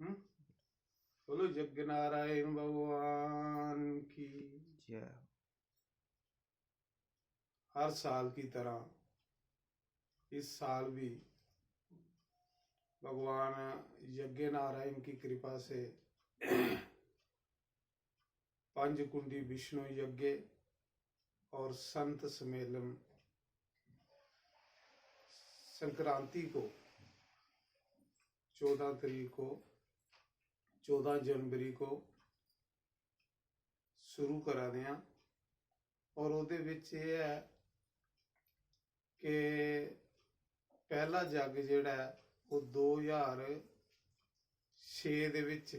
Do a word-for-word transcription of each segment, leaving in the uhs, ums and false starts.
हम्म? बोलो यज्ञ नारायण भगवान की। जय। हर साल की तरह इस साल भी भगवान यज्ञ नारायण की कृपा से पंच कुंडी विष्णु यज्ञ और संत सम्मेलन संक्रांति को, चौदह तारीख को, चौदह जनवरी को शुरू करा दे आं। और ओह्दे बिच एह् ऐ कि पैह्ला जग जेह्ड़ा ऐ, ओह् दो ज्हार छे दे बिच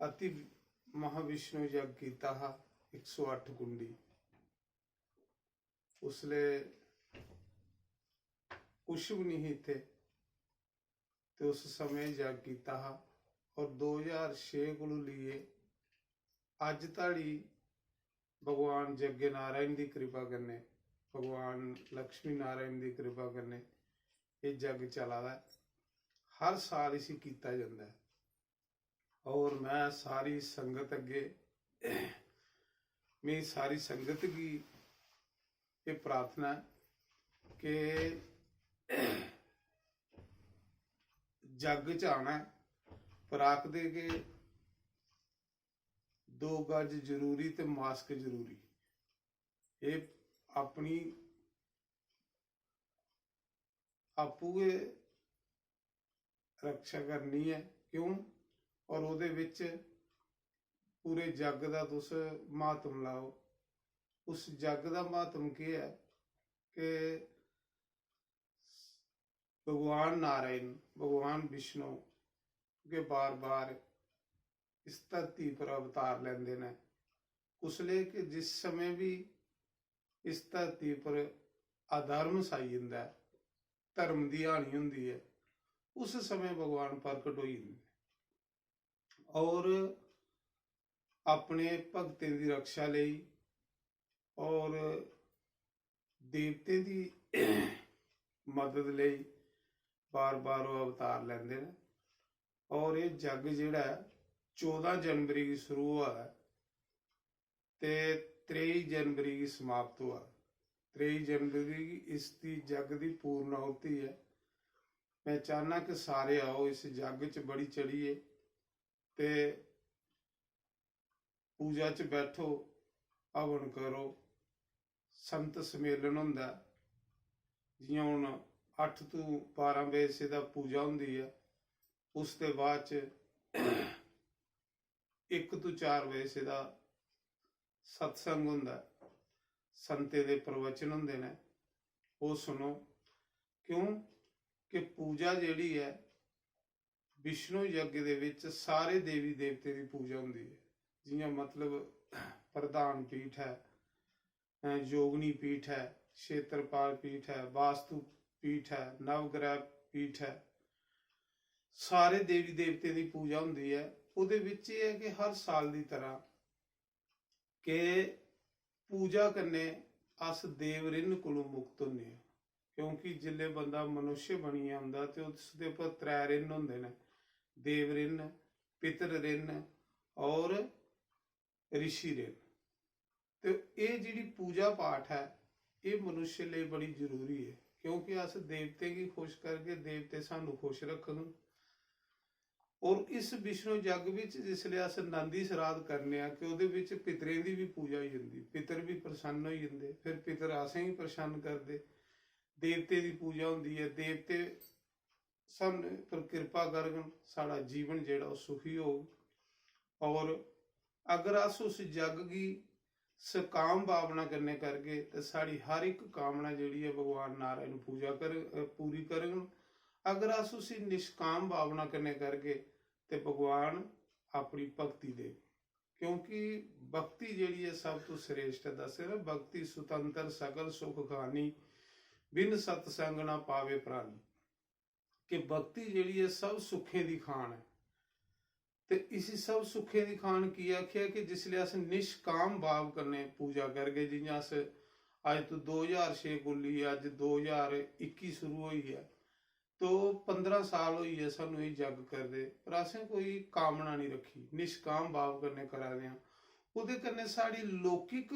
अति महाविष्णु जग कीता हा, इक सौ अट्ठ कुंडी। उसले कुछ बी निं ही इत्थै, ते उस समें जग कीता हा। और दो ज्हार छे कोलू लेइयै अज्ज धोड़ी भगवान यज्ञ नारायण दी कृपा कन्नै, भगवान लक्ष्मी नारायण दी कृपा कन्नै एह् जग चला दा ऐ। हर साल इसी कीता जंदा ऐ। और मैं सारी संगत अग्गे, मेरी सारी संगत गी एह् प्रार्थना ऐ कि जग च आना ऐ, पर आखदे कि दो गज जरूरी ते मास्क जरूरी। एह् अपनी आपूं गै रक्षा करनी ऐ। क्यों? और ओह्दे बिच पूरे जग दा तुस म्हात्म लाओ। उस जग दा म्हात्म केह् ऐ कि भगवान नारायण, भगवान विष्णु के बार-बार इस धरती पर अवतार लैंदे न। उसले कि जिस समें बी इस धरती पर अधर्म छाई जंदा ऐ, धर्म दी हानि होंदी ऐ, उस समें भगवान प्रकट होई जंदे न और अपने भक्तें दी रक्षा लेई और देवतें दी मदद लेई बार-बार ओह् अवतार लैंदे न। और एह् जग जेह्ड़ा ऐ, चौदां जनवरी गी शुरू होआ दा ऐ ते त्रेई जनवरी गी समाप्त होआ दा। त्रेई जनवरी गी इस दी जग दी पूर्ण आहुति ऐ। मैं चाह्न्नां कि सारे आओ, इस जग च बड़ी चढ़ियै ते पूजा च बैठो, हवन करो। संत सम्मेलन होंदा ऐ, जि'यां हून अट्ठ तू बारां बजे सिद्धा पूजा होंदी ऐ, उसदे बाद च इक तू चार बजे सिद्धा सत्संग होंदा ऐ, संतें दे प्रवचन होंदे न, ओह् सुनो। क्यों कि पूजा जेह्ड़ी ऐ, विष्णु यज्ञ दे विच सारे देवी देवतें दी पूजा होंदी ऐ। जि'यां मतलब प्रधान पीठ ऐ, अ, योगिनी पीठ ऐ, क्षेत्रपाल पीठ ऐ, वास्तु पीठ ऐ, नवग्रह पीठ ऐ, सारे देवी देवतें दी पूजा होंदी ऐ। ओह्दे विच एह् ऐ कि हर साल दी तरह के पूजा कन्नै अस देव ऋण कोलों मुक्त होन्ने आं। क्योंकि जिसलै बंदा मनुष्य बनियै औंदा ते उसदे पर त्रै ऋण होंदे न, देव ऋण, पितर ऋण और ऋषि ऋण। ते एह् जेह्ड़ी पूजा पाठ ऐ, एह् मनुष्य लेई बड़ी जरूरी ऐ, क्योंकि अस देवतें गी खुश करगे, देवते सानू खुश रखङन। और इस विष्णु जग बिच जिसलै अस नंदी श्राद्ध करने आं कि ओह्दे बिच पितरें दी बी पूजा होई जंदी, पितर बी प्रसन्न होई जंदे, फिर पितर असेंगी प्रसन्न करदे। देवते दी पूजा होंदी ऐ, देवते सानूं पर किरपा करङन, साढ़ा जीवन जेह्ड़ा ओह् सुखी होग। और अगर अस उस जग गी सकाम भावना कन्नै करगे ते साढ़ी हर इक कामना जेह्ड़ी ऐ भगवान नारायण पूजा कर, अ, पूरी करङन। अगर अस उसी निष्काम भावना कन्नै करगे ते भगवान अपनी भक्ति देग, क्योंकि भक्ति जेह्ड़ी ऐ सब तू श्रेष्ठ ऐ। दस्से ना, भक्ति सुतंत्र सकल सुख खानी, बिन सत्संग ना पावे प्राणी। कि भक्ति जेह्ड़ी ऐ सब सुखें दी खान ऐ। ते इसी सब सुखें दी खान की आखेआ कि जिसलै अस निष्काम भाव कन्नै पूजा करगे, जि'यां अस अज्ज तो दो ज्हार छे कोली, अज्ज दो ज्हार इक्की शुरू होई ऐ, तो पंदरां साल होई गे सानू एह् जग करदे, पर असें कोई कामना नहीं रखी, निष्काम भाव कन्नै करा दे आं। ओह्दे कन्नै साढ़ी लौकिक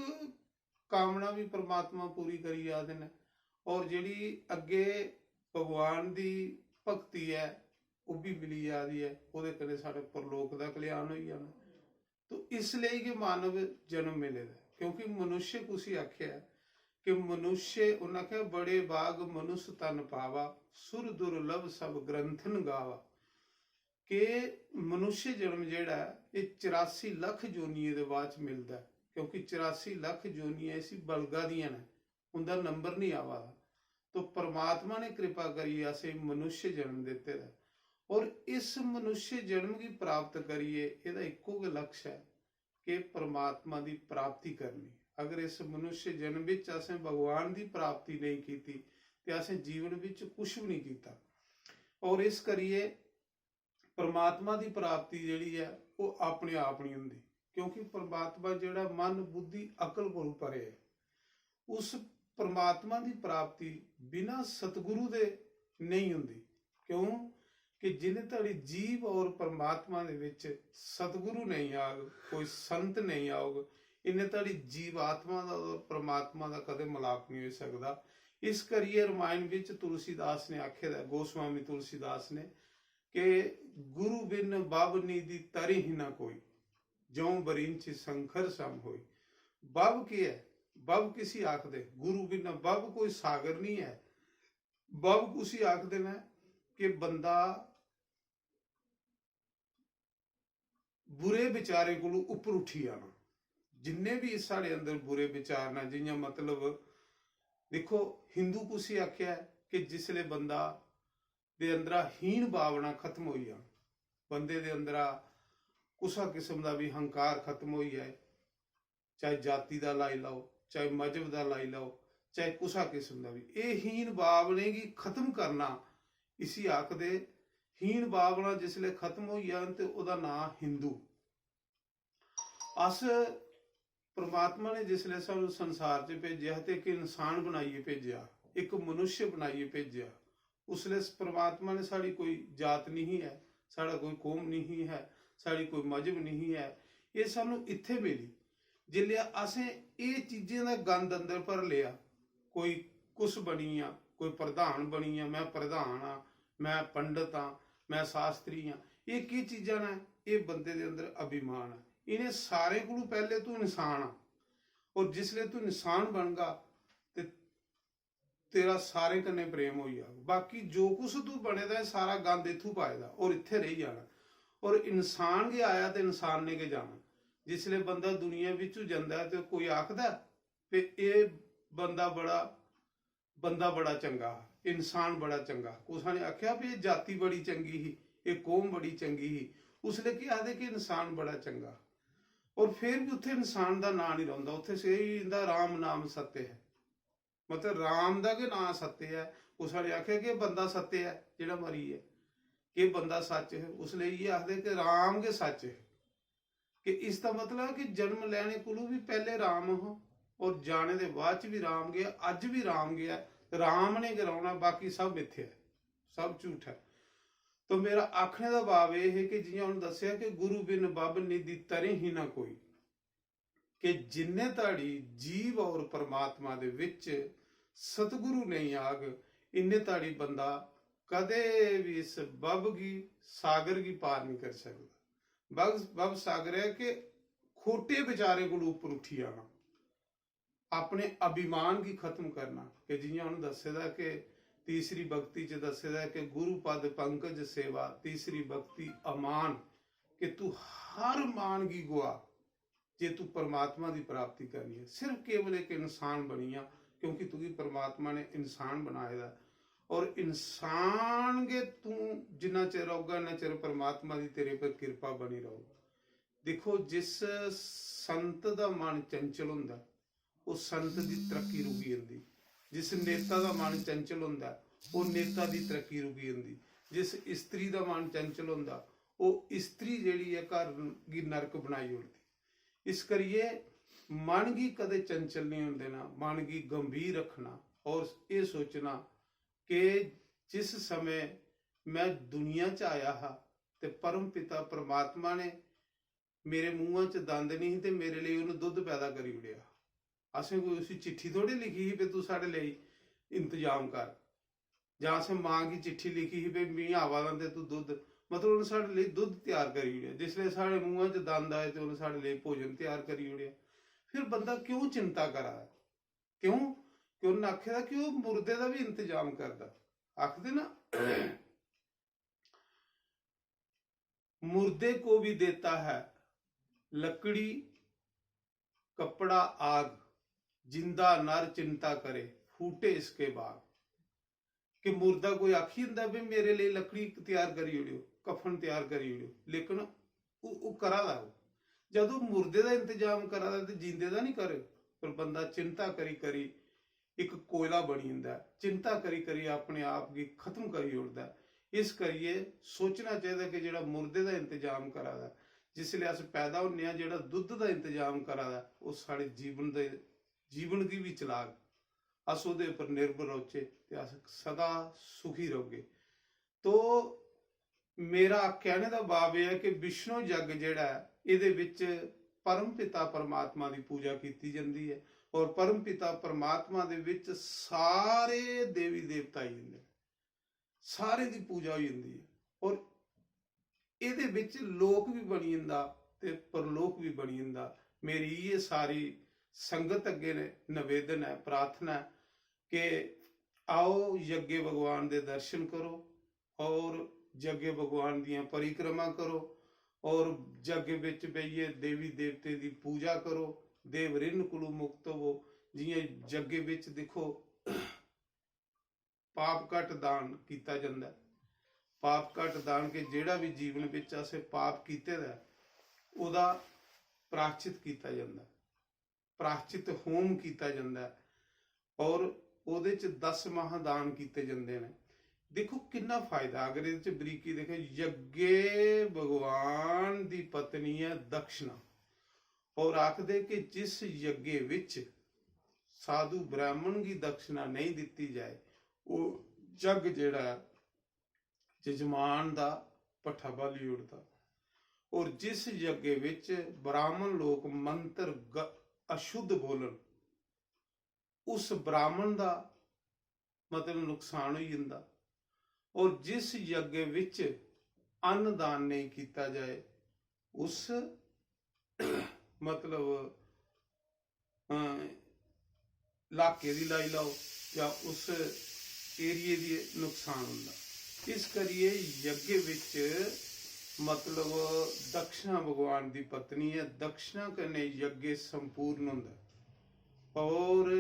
कामना भी परमात्मा पूरी करी जा दे न, और जेह्ड़ी अग्गे भगवान दी भक्ति ऐ, ओह् भी मिली जा दी ऐ, ओह्दे कन्नै साढ़े परलोक दा कल्याण होई जाना। तो इसलेई गै मानव जन्म मिले दा ऐ, क्योंकि मनुष्य कुसी आखेआ ऐ कि मनुष्य, उन्नै आखेआ, "बड़े भाग मनुष्य तन पावा, सुर दुर्लभ सब ग्रंथन गावा।" कि मनुष्य जन्म जेह्ड़ा ऐ, एह् चरासी लक्ख जोनियें दे बाद च मिलदा ऐ, क्योंकि चरासी लक्ख जोनियां इसी बलगा दियां न, उं'दा नंबर निं आवा दा। तो परमात्मा ने कृपा करियै असें मनुष्य जन्म दित्ते दा ऐ, और इस मनुष्य जन्म गी प्राप्त करियै एह्दा इक्को गै लक्ष्य ऐ कि परमात्मा दी प्राप्ति करनी। अगर इस मनुष्य जन्म बिच असें भगवान दी प्राप्ति नेईं कीती ते असें जीवन बिच कुछ बी नेईं कीता। और इस करियै परमात्मा दी प्राप्ति जेह्ड़ी ऐ, ओह् अपने आप निं होंदी, क्योंकि परमात्मा जेह्ड़ा मन, बुद्धि, अकल कोलू परे ऐ। उस परमात्मा दी प्राप्ति बिना सतगुरु दे नेईं होंदी। क्यों? कि जिन्ने धड़ी जीव और परमात्मा दे विच सतगुरु नेईं आग, कोई संत नेईं आग, इन्ने धड़ी जीवात्मा दा और परमात्मा दा कदें मलाप नहीं होई सकदा। इस करियै रामायण विच तुलसीदास ने आखे दा ऐ, गोस्वामी तुलसीदास ने, कि "गुरु बिन बब निधि तरि ही ना कोई, जौं बरिंच संकर सम होई।" बब केह् ऐ? बब किसी आखदे? गुरु बिन बब कोई सागर नहीं ऐ। बब कुसी आखदे न कि बंदा बुरे विचारें कोलू उप्पर उठी आना। जिन्ने भी साढ़े अंदर बुरे विचार न, जियां मतलब, दिक्खो, हिंदू कुसी आखेआ ऐ कि जिसले बंदा दे अंदरा हीन भावना खत्म होई जा, बंदे दे अंदरा कुसा किस्म दा भी हंकार खत्म होई जाए, चाहे जाति दा लाई लैओ, चाहे मजहब दा लाई लैओ, चाहे कुसा किस्म दा भी, एह् हीन भावनें गी खत्म करना, इसी आखदे। हीन भावना जिसले खत्म होई जान ते ओह्दा नांऽ हिंदू। अस, परमात्मा ने जिसले सानू संसार च भेजेआ ते इक इंसान बनाइयै भेजेआ, इक मनुष्य बनाइयै भेजेआ, उसले परमात्मा ने साढ़ी कोई जात नहीं ऐ, साढ़ा कोई कौम नहीं ऐ, साढ़ी कोई मजहब नहीं ऐ। एह् सानू इत्थै मिली। जिसले असें एह् चीजें दा गंद अंदर भरी लेआ, कोई कुछ बनी गेआ, कोई प्रधान बनी गेआ, मैं प्रधान आं, मैं पंडत आं, मैं शास्त्री आं, एह् केह् चीजां न? एह् बंदे दे अंदर अभिमान ऐ। इ'नें सारें कोलू पैह्ले तू इंसान आ, और जिसले तू इंसान बनगा ते तेरा सारें कन्नै प्रेम होई जाग। बाकी जो कुछ तू बने दा ऐ, सारा गंद इत्थू पाए दा और इत्थै रेही जाना। और इंसान गै आया ते इंसान ने गै जाना। जिसले बंदा दुनिया बिच्चू जंदा ऐ ते कोई आखदा ऐ कि एह् बंदा बड़ा, बंदा बड़ा चंगा हा, इंसान बड़ा चंगा हा। कुसै ने आखेआ भी एह् जाति बड़ी चंगी ही, एह् कौम बड़ी चंगी ही, उसले केह् आखदे कि इंसान बड़ा चंगा हा। और फिर भी उत्थै इंसान दा नांऽ नहीं रौंह्दा, उत्थै सेही इंदा राम नाम सत्य है। मतलब, राम दा गै नांऽ सत्य ऐ। कुसै ने आखेआ कि एह् बंदा सत्य ऐ जेह्ड़ा मरी गेआ, कि बंदा सच्च ऐ? उसलै इ'यै आखदे कि राम गै सच्च ऐ। कि इसदा मतलब ऐ कि जन्म लैने कोलू बी पैह्ले राम हा और जाने दे बाद च बी राम गै, अज्ज बी राम गै, राम ने गै रौह्ना, बाकी सब मिथ्या ऐ, सब झूठ ऐ। तो मेरा आखने दा भाव एह् है कि जि'यां उ'नें दस्सेआ कि "गुरु बिन बब निधि तरे ही ना कोई", कि जिन्ने धड़ी जीव और परमात्मा दे विच सतगुरु नेईं आग, इन्ने धड़ी बंदा कदे भी इस भव गी, सागर गी पार नहीं करी सकदा। भव, भव सागर है कि खोटे विचारें कोलू उप्पर उठी आना, अपने अभिमान गी खत्म करना। कि जियां उ'नें दस्से दा कि तीसरी भक्ति च दस्से दा कि "गुरु पद पंकज सेवा, तीसरी भक्ति अमान", कि तू हर मान गी गुआ, जे तू परमात्मा दी प्राप्ति करनी है। सिर्फ केवल एक इंसान बनी जा, क्योंकि तुगी परमात्मा ने इंसान बनाए दा ऐ। और इंसान गै तू जिन्ना चिर रौहगा, इन्ना चिर परमात्मा दी तेरे पर किरपा बनी रौहग। दिक्खो, जिस संत दा मन चंचल होंदा ऐ, ओह् संत दी तरक्की रुकी जंदी। जिस नेता दा मन चंचल होंदा ऐ, ओह् नेता दी तरक्की रुकी जंदी। जिस इस्त्री दा मन चंचल होंदा, ओह् इस्त्री जेह्ड़ी ऐ, घर गी नरक बनाई ओड़दी। इस करियै मन गी कदें चंचल नहीं होन देना, मन गी गंभीर रखना और एह् सोचना कि जिस समें मैं दुनिया च आया हा ते परम पिता परमात्मा ने मेरे मूंहा च दंद नहीं ते मेरे लेई उन्हें दुद्ध पैदा करी ओड़ेआ। असें कोई उसी चिट्ठी थोड़ी लिखी ही कि तू साढ़े लेई इंतजाम कर, जां असें मां गी चिट्ठी लिखी ही कि मी आवा दा ते तू दुद्ध, मतलब उन्हें साढ़े लेई दुद्ध त्यार करी ओड़ेआ। जिसले साढ़े मूंहा च दंद आए ते उन्हें साढ़े लेई भोजन त्यार करी ओड़ेआ। फिर बंदा क्यों चिंता करा दा? क्यों? कि उन्हें आखे दा कि ओह् मुर्दे दा भी इंतजाम करदा। आखदे ना, मुर्दे को भी देता है लकड़ी, कपड़ा, आग, जिंदा नर चिंता करे, फूटे इसके बाग। कि मुर्दा कोई आखी जंदा भी मेरे लेई लकड़ी त्यार करी ओड़ेओ, कफन त्यार करी ओड़ेओ, लेकिन ओह् ओह् करा दा ओह्। जदूं मुर्दे दा इंतजाम करा दा ते जींदे दा नहीं करे, पर बंदा चिंता करी करी इक कोयला बनी जंदा ऐ, चिंता करी करी अपने आप गी खत्म करी ओड़दा ऐ। इस करियै सोचना चाहिदा कि जेह्ड़ा मुर्दे दा इंतजाम करा दा ऐ, जिसलै अस पैदा होन्ने आं, जेह्ड़ा दुद्ध दा इंतजाम करा दा ऐ, ओह् साढ़े जीवन दे, जीवन गी बी चलाग। अस ओह्दे उप्पर निर्भर रौह्चे ते अस सदा सुखी रौह्गे। तो मेरा कहने दा भाव एह् ऐ कि विष्णु यज्ञ जेह्ड़ा ऐ, एह्दे बिच परम पिता परमात्मा दी पूजा कीती जंदी ऐ और परम पिता परमात्मा दे बिच सारे देवी देवता आई जंदे, सारें दी पूजा होई जंदी ऐ और एह्दे बिच लोक बी बनी जंदा ते परलोक बी बनी जंदा। मेरी इ'यै सारी संगत अग्गें नवेदन ऐ, प्रार्थना ऐ कि आओ, यज्ञ भगवान दे दर्शन करो और यज्ञ भगवान दियां परिक्रमा करो और यज्ञ बिच बेहियै देवी देवते दी पूजा करो, देव ऋण कोलू मुक्त होवो। जियां यज्ञ बिच दिक्खो, पाप घट दान कीता जंदा ऐ। पाप घट दान के जेह्ड़ा बी जीवन बिच असें पाप कीते दा ऐ, ओह्दा प्राश्चित कीता जंदा ऐ, प्राश्चित होम कीता जंदा ऐ और ओह्दे च दस महादान कीते जंदे न। दिक्खो किन्ना फायदा, अगर एह्दे च बरीकी दिक्खो, यज्ञे भगवान दी पत्नी ऐ दक्षिणा, और आखदे कि जिस यज्ञे विच साधु ब्राह्मण गी दक्षिणा नेईं दित्ती जाए, ओह् यज्ञ जेह्ड़ा ऐ, जजमान दा भट्ठा बाली ओड़दा। और जिस यज्ञ विच ब्राह्मण लोक मंत्र ग-, अशुद्ध बोलन, उस ब्राह्मण दा मतलब नुकसान होई जंदा। और जिस यज्ञ विच अन्न दान नेईं कीता जाए, उस मतलब, अं, लाके दी लाई लाओ जां उस एरिये दी नुकसान होंदा। इस करियै यज्ञ विच मतलब दक्षिणा भगवान दी पत्नी ऐ, दक्षिणा कन्नै यज्ञ संपूर्ण होंदा ऐ। और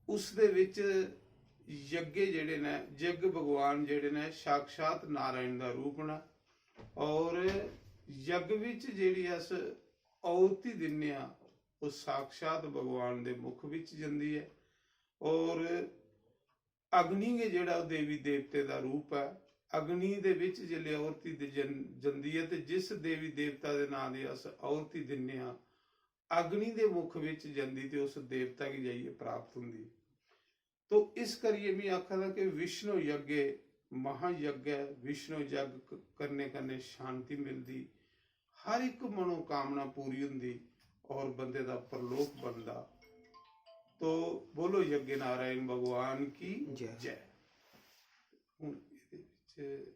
उसदे विच यज्ञ जेह्ड़े न, यज्ञ भगवान जेह्ड़े न, साक्षात नारायण दा रूप न। और यज्ञ विच जेह्ड़ी अस आहुति दिन्ने आं, ओह् साक्षात भगवान दे मुख विच जंदी ऐ। और अग्नि गै जेह्ड़ा ओह् देवी देवते दा रूप ऐ। अग्नि दे विच जिसलै आहुति दि-, जन-, जंदी ऐ ते जिस देवी देवता दे नांऽ दी अस आहुति दिन्ने आं, अग्नि दे मुख विच जंदी ते उस देवता गी जाइयै प्राप्त होंदी। तो इस करियै में आखा दा कि विष्णु यज्ञ महायज्ञ ऐ। विष्णु यज्ञ क-, करने कन्नै शांति मिलदी, हर इक मनोकामना पूरी होंदी और बंदे दा परलोक बनदा। तो बोलो यज्ञ नारायण भगवान की जय। जय। हुन एह्दे विच